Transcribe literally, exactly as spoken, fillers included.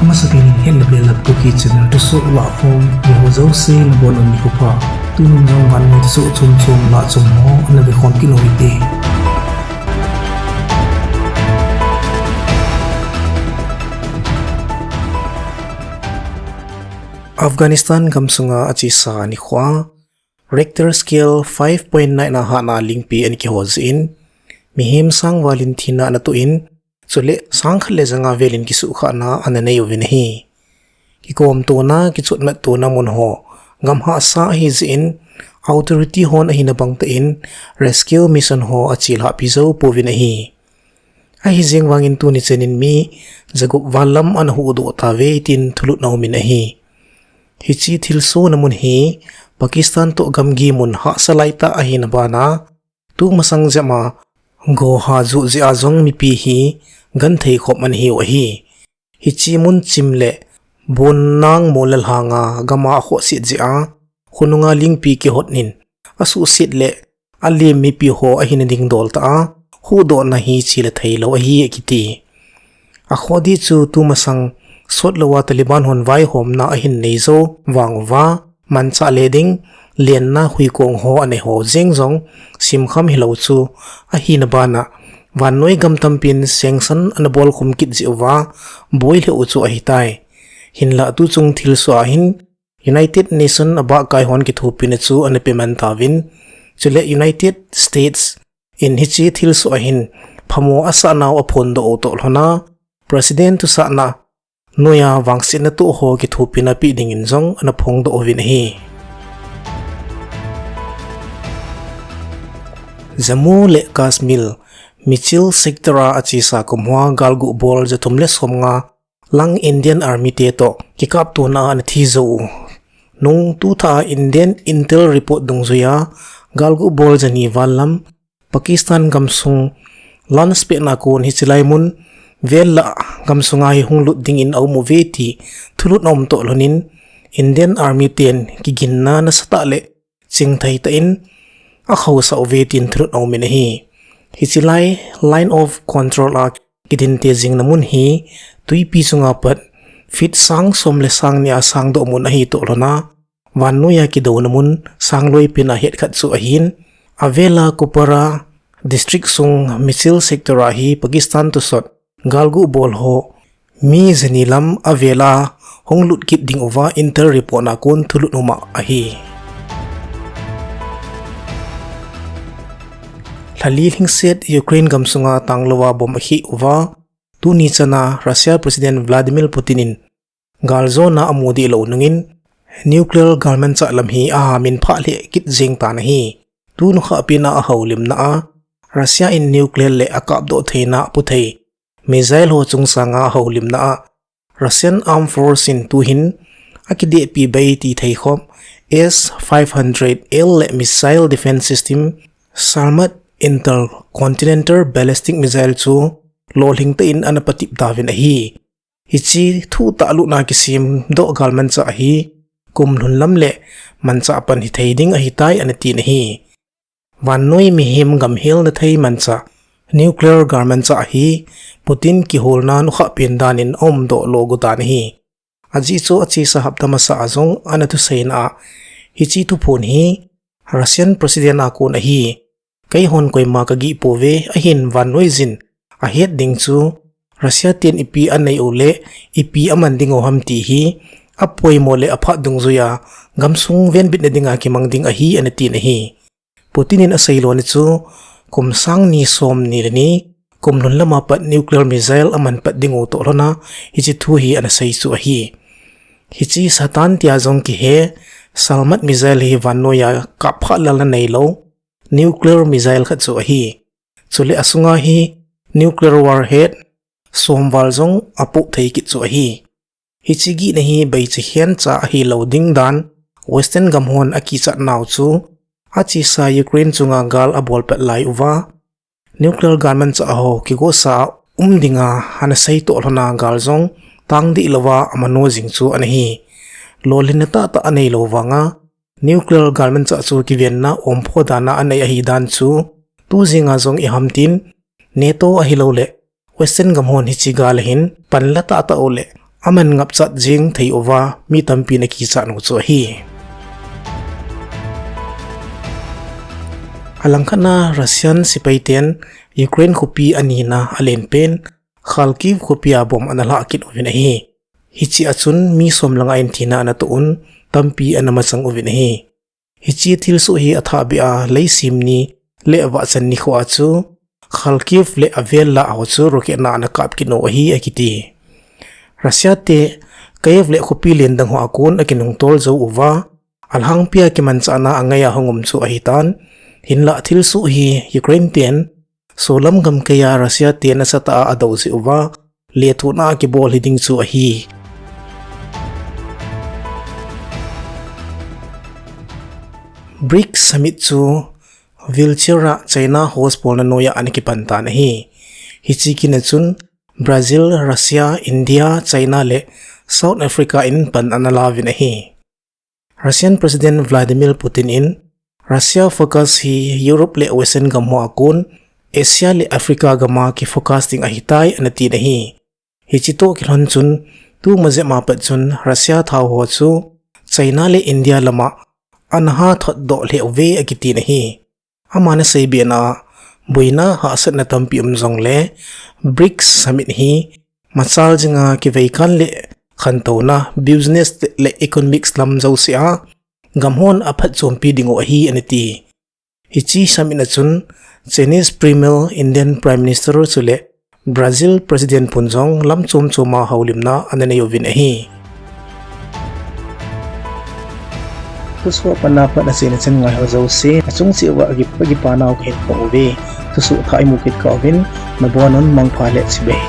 Amasapen in Hetna Belap Kuki channel thusoh lahkhom, neiho jouse nabonun nikho pha. Tunin jong vannoi thusoh chomchom lahchom ho ana vekhom kit u hite. Afghanistan gamsunga achesa nikhoa Richter scale five point nine a hatna lingpi ana kihol jeh in, mihem sangvalin thina ana toh in, chule sangkhat le janga velin kisuhkhahna ana nei uvin ahi. Kikomtona, kichotmatona mun ho gam hahsa ahi jeh in, authority hon ahina bangtah in rescue mission ho achelhahpi jou pouvin ahi. Ahijeng vangin tuni chenin mi jagup val lam ana huhdoh tauve tin thulut ana umin ahi. Hiche thilsohna mun hi Pakistan toh gamgi mun hahsa laitah ahina bana, tumasang jep a goha joh jeh a jong mipi hi genthei khop ana hiu ahi. Hiche mun chim le bonnang mol le lhanga gama akhohset jeh a, khonunga lingpi kihotnin asuhset le alem mipi ho ahina dingdol tah a, huhdohna hi chele theilou ahi akiti. Akhoh ding chu tumasang sotlouva Taliban hon vaihomna ahin nei jou vang uva, manchah le ding, lenna huikong ho anei ho jeng jong simkham hilou chu ahina bana, vannoi gam tampin sengsan ana bolkhum kit jeh uva, boi lheh u chu ahitai. Hinlah tuchung thilsoh a hin United Nation abahkai hon kithopina chu ana peman tauvin, chule United States in hiche thilsoh a hin phamo asahnau aphondoh u toh lhona, President thusahna noiya vangsetna toh ho kithopina peh dingin jong ana phongdoh uvin ahi. Jammu le Kashmir, Michel sector a achesa kum hoa galguh bol jathum le somnga lang Indian Army te toh kikaptona ana thi jou u. Nung tuthah a Indian Intel report dungjuiya, galguh bol jani val lam Pakistan gamsung launch pehna kon hiche lai mun vel lah gamsunga hi hunglut dingin aum uve ti thulut aum toh lhonin, Indian Army ten kiginna nasatah le chingthei tah in akhousah uve tin thulut aumin ahi. Hiche lai Line of Control a kidinte jingna mun hi twipi chunga pat feet sang som le sang ni a sangdoh mun ahi toh lhona, vannoiya kidouna mun sangloi pena hetkhat chu ahin, avela Kupwara district sung Michel sector a hi Pakistan thusot galguh bol ho mi jani lam avela hunglut kit ding uva Intel report na kon thulut uma ahi. Lhali lhingset Ukraine gamsunga tanglouva bomb akhih uva, tuni chana Russia President Vladimir Putin in galjona amu dihlou nungin, nuclear galmanchah lam hi ahamin phah lheh kit jeng tan ahi. Tunu khah pena ahoulimna a, Russia in nuclear le akapdoh theina aputhei missile ho chungsanga ahoulimna a, Russian Armed Force in tuhin akidehpi bei tithei khop S five hundred L le missile defense system, Sarmat intercontinental ballistic missile chu lolhing tah in ana patep tauvin ahi. Hiche thuh tah lutna kisemdoh galmanchah hi kum lhun lam le manchah pan hithei ding ahitai ana tin ahi. Vannoi mihem gamhelna thei manchah nuclear galmanchah hi Putin kiholna nukhah pen danin aumdoh lo got tan ahi. Ajeh chu achesa hapta masa a jong ana thuseina a, hiche thuphon hi Russian President a kon ahi. Keihon koima kagih pouve, ahin vannoi jin ahet ding chu Russia ten ipi anei u le ipi aman ding u ham ti hi apoimo le aphat dungjuiya gamsung venbitna dinga kimang ding ahi ana tin ahi. Putin in aseilona chu kum sang ni som ni le ni, kum lhun lama pat nuclear missile aman pat ding u toh lhona hiche thu hi ana sei chu ahi. Hiche Satan tia jong kihe Sarmat missile hi vannoiya kapphah lalna neilou nuclear missile khat chu ahi. Chule asunga hi nuclear warhead som val jong apoh thei kit chu ahi. Hiche gihna hi beiche khencha ahilou ding dan Western gam hon akichat nau chu, achesa Ukraine chunga gal abolpat lai uva, nuclear galmanchah ho kigosa um dinga ana sei toh lhona gal jong tang dihlouva amano jing chu ana hi. Lolhinna tahtah aneilou vanga, nuclear galmanchah chu kivenna ompho dana anei ahi dan chu, tu jinga jong iham tin, NATO ahilouleh Western gam hon hiche gal a hin panla tahtah u le aman ngapchat jing thei uva mi tampi ana kichat u chu ahi. Alangkhat na Russian sepaiten Ukraine khopi anina alenpen Kharkiv khopi a bomb ana lhah kit uvin ahi. Hiche a chun mi som le nga in thina ana toh un, tampi ana machang uvin ahi. Hiche thilsoh hi athah beh a leisim ni le vahchan nikho a chu Kharkiv le avel lah ho chu rocket na ana kap kit u ahi akiti. Russia te Kyiv le khopi len dang ho a kon akinungtol jou uva, alhangpia kimanchahna angai a hung um chu ahitan, hinlah thilsoh hi Ukraine ten solam gamkai a Russia te nasatah a adou jeh uva, lethuhna kibol hiding chu ahi. BRICS Summit chu Vizela a China host bolna noiya ana kipan tan ahi. Hiche kin a chun Brazil, Russia, India, China le South Africa in pan ana lauvin ahi. Russian President Vladimir Putin in Russia focus hi Europe le Western gam ho a kon Asia le Africa gam a kifocus ding ahitai ana tin ahi. Hiche toh kilhon chun tuma jep ma pat chun Russia thao ho chu China le India lam a ana ha thotdoh lheh uve akitin ahi. Aman asei bena, boina hahsatna tampi um jongle BRICS Summit hi machal jinga kiveikan le khantouna, business le economics lam jouse a gam hon aphatchompi dingu ahi ana ti. Hiche summit a chun Chinese Premier, Indian Prime Minister chule Brazil President pun jong lam chom chom a houlimna ana nei uvin ahi. Thusoh a pat na aseina chan ngai ho jouse achung cheh uva akipa nau kahin phong uve. Thusoh thah imu kit kah uvin, nabon un mangpha le chibai.